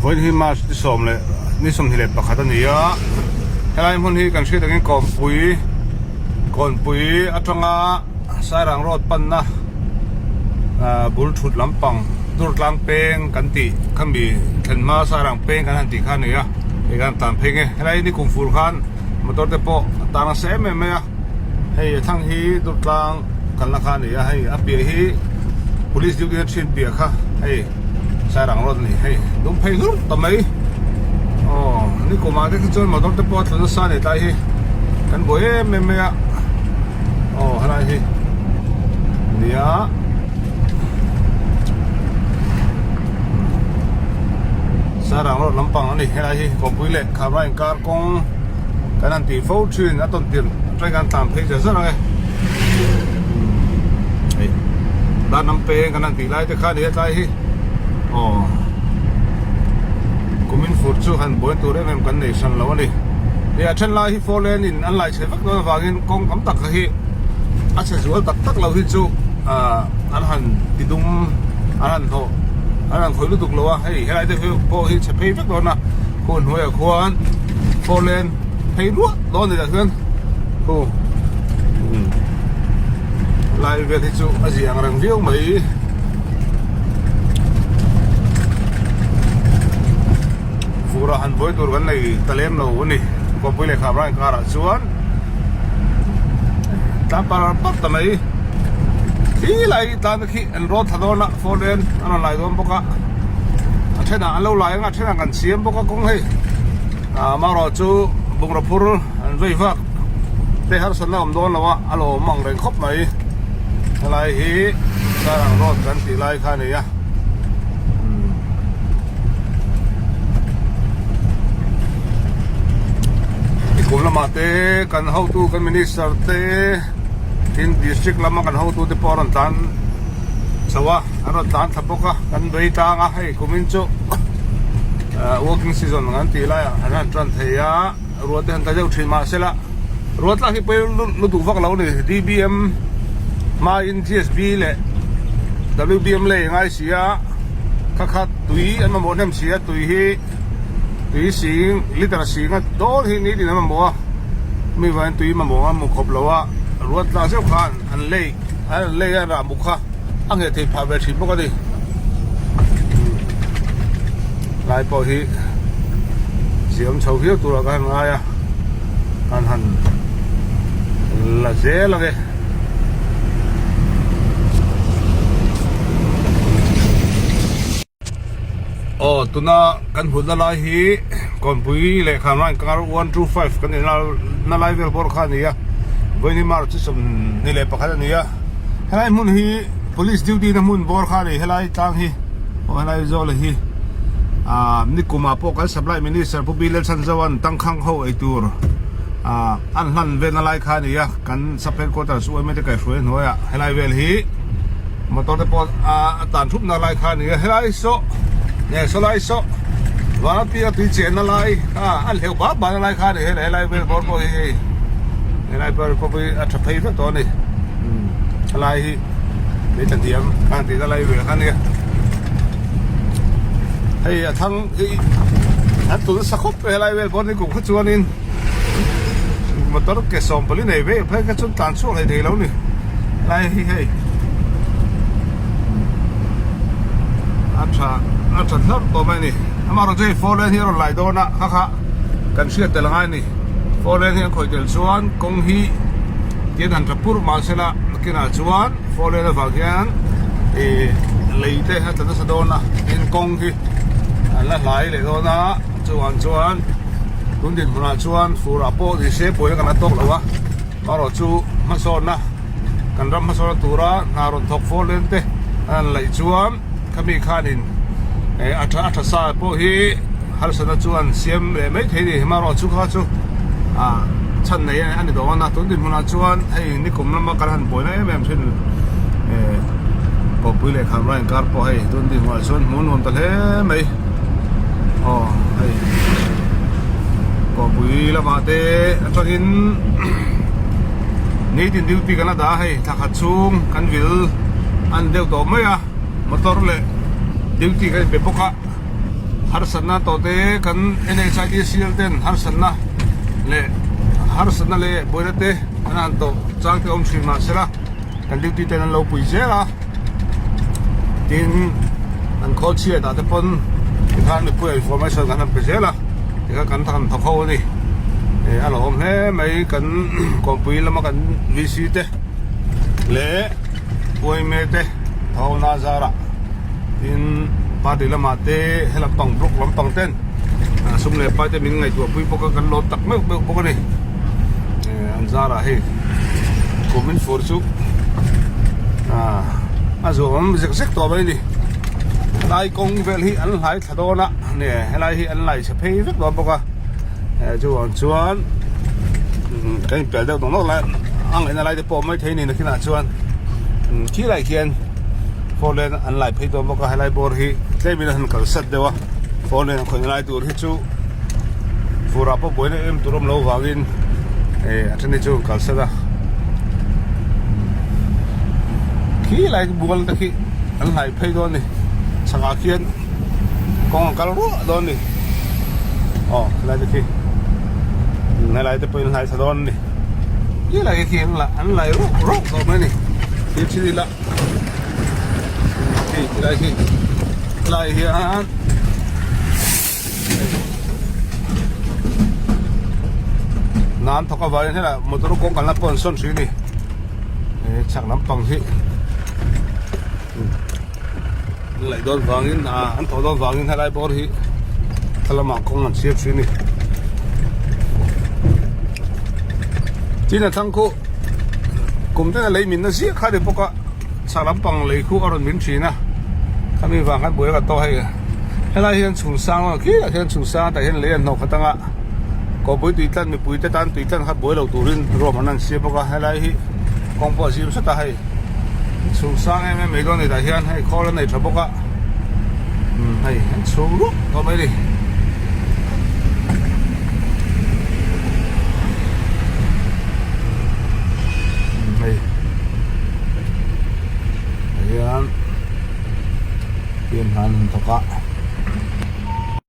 Vawiin hi March ni sawm leh ni 21 a ni a, helai hmun hi kan hriat angin Kawnpui Kawnpui atanga Sairang road panna ah bul thut lampang Durtlang peng kan tih khami thlen hma Sairang peng kan han tih kha a ni a, hei kan tlan phei nge helai ni kum fur khan motor te pawh a tang nasa em em mai a. Hei a thlang hi Durtlang kalna kha a ni a, hei a piah hi Police duty na thin piah kha hei Sairang road a ni, hei dum phei hlur ta mai aw nikum ah te khi chuan motor te pawh a tlu nasa a ni tlai hi kan buai em em mai a aw helai hi nia. Sairang road lampang a ni helai hi kawngpui leh Khamra inkar kawng. Kan han tih fo thin a tawn tirh atang hian tlan phei zar zar ang e. Hei dan lam peng kan han tih lai te kha a ni a tlai hi aw kumin fur chu han buai tur em em kan nei hran lo a ni. Hei a then lai hi four lane in an lai chhe vek dawn avangin kawng tam tak hi a chhe zual tak tak lo hi chu ah an han ti dum an han hnawh an han khawih lutuk lo a hei helai te pawh hi chhe phei vek dawn a. Khu hnuaiah khuan four lane phei ruah dawn ni tah chuan khu lai vel hi chu a zia ang reng viau mai. Furah han buai tur kan nei ta lem lo a ni kawpui leh kham rai karah chuan tlan par par ta mai khi lai tlan te khi an rawn thla dawn a four lane an rawn lai dawn bawk a a thenah an lo lai ang a. Thenah kan siam bawk a kawng hei ah amaherawh chu bungraw phur an vei vak te harsatna awm dawn lo a a lawm ang reng khawp mai helai hi Sairang road kan tih lai kha a ni a nikum lamah te kan hotu kan minister te tin district lama kan hotu te pawh a rawn tlan chho a an rawn tlan thla bawk a kan vei tlang a hei. Kumin chu working season an tih laiah an han tan thei a, ruah te han tla deuh thin mahsela ruah tlak hi pawi lutuk vak lo a ni. DBM hmain GSB leh WBM lei a ngai si a, kha kha tui an mamawh hnem si a, tui hi tui sing liter sing a dawl hi nitin an mamawh a, mi vangin tui mamawh a hmu khawp lo a, ruah tlak zeuh khan an lei an lei a rah muk kha. A ngheh theih phah ve thin bawk a ni. Lai pawh hi ziam chho viau turah ka han ngai a, kan han la zel ang e. Aw tuna kan hmutna lai hi Kawnpui leh Khanrain kar 125 kan inna lai vel bawr kha a ni a, vawiin hi March 21 a ni a. Helai hmun hi police duty na hmun bawr kha a ni helai tlang hi aw helai zawla hi ah nikum ah pawh kan supply minister Pu Bilal Chhanzoan tangkhang ho ei tur ah an hlan velna lai kha a ni a kan sub headquarters UMA te kaihhruai hnuaiah helai vel hi motor te pawh a tan thup na lai kha a ni a helai saw nge sawlai saw vanapia tui chenna lai kha a hleuh bap bap na lai kha a ni helai vel bawr pawh hi hei helai vel pawh hi a tha phei vek tawh a ni. Helai hi lei tla hniam khan tih na lai ve kha nia hei a thang hi an tun nasa khawp mai helai vel pawh ni kum kha chuanin motor ke 14 nei ve phei kha chuan tlan chhuak hlei thei lo ni helai hi hei a tha a tha hlauh tawh mai a ni amaherawhchu hei four lane hi a rawn lai dawn a kha kha kan hriat tel angai a ni four lane hi an khawih tel chuan kawng hi. Tin han tha pur mahsela nakinah chuan four lane avang hian ih lei te a tla nasa dawn a tin kawng hi an la hlai leh dawn a chuvang chuan tun dinhmunah chuan furah pawh ni se buaina kan la tawk lo a amaherawh chu hmasawnna kan ram hmasawnna tura hna rawn thawk four lane te an han laih chuan khami khanin eh a tha a tha sa pawh hi. Harsatna chuan siam leh mai thei a ni. Hmarawh chu kha chu ah chhan nei a ni dawn a, tun dinhmunah chuan hei nikum lama kan han buaina em em thin eh kawpui leh khamra inkar pawh hei tun dinhmunah chuan hmuh nuam ta hle mai aw hei kawpui lamah te atangin nitin duty kan la dah a hei thla khat chhung kan vil a ni deuh tawh mai a motor leh duty kan inpe bawk a. Harsatna tawh te kan NHIDCL ten harsatna leh harsatna leh buaina te an han tawh chang te awm thin mahsela kan duty ten an lo pui zel a tin an khawl chhiat ah te pawn tikhan mipui ah information kan han pe zel a tikhan kan han thawk ho a ni eh a lo awm hle mai kan kawngpui lama kan VC te leh uaime te thawhna zarah. Tin, party lamah te he lampang block lampang ten sum leh pai te min ngaihtuah pui bawk a, kan lawm tak meuh meuh bawk a ni. An zarah hei kumin fur chu a zuam zek zek tawh mai a ni. Helai kawng vel hi an hlai thla dawn a, helai hi an lai chhe phei vek dawn bawk a, chuvang chuan kan inpel deuh nawk nawk lai a ngaihna lai te pawh mai thei a ni nakinah chuan khilai khian. Four lane an lai phei dawn bawk a helai bawr hi tlem in a han kal sat deuh a four lane a khawih lai tur hi chu fur ah pawh buaina em tur awm lo vangin eh a then hi chu an kal sat a khi lai bual te khi an hlai phei dawn a ni chhakah khian kawng a kal ruah dawn a ni aw helai te khi helai te pawhin an hlai thla dawn a ni khi lai te khi an lai ruah ruah tawh mai a ni thil thil ila. Hei tilai hi tilai hian nan thawk avangin helai motor kawng kalna pawh an sawn thin a ni he chhak lampang hi an laih dawn vangin ah an thawh dawn vangin helai bawr hi thlalama kawng an siam thin a ni tin a thlang khu. Kum tena lei minna ziah kha ni bawk a, chhak lampang lei khu a rawn min thin a, khami vang khan buai ka tawh hei. Helai hian chhun sang a khilaiah khian chhun sang tah hian lei an hnawh khat anga kawpui tui tlan mipui te tan tui tlan kha buai lo turin ruam an an siam bawk a, helai hi kawng pawh a zim hret a hei. Chhun sang em em mai dawn a ni tah hian hei khawl a nei tha bawk a, umm hei an chhung rup tawh mai a ni. Hei hian team hna an han thawk a.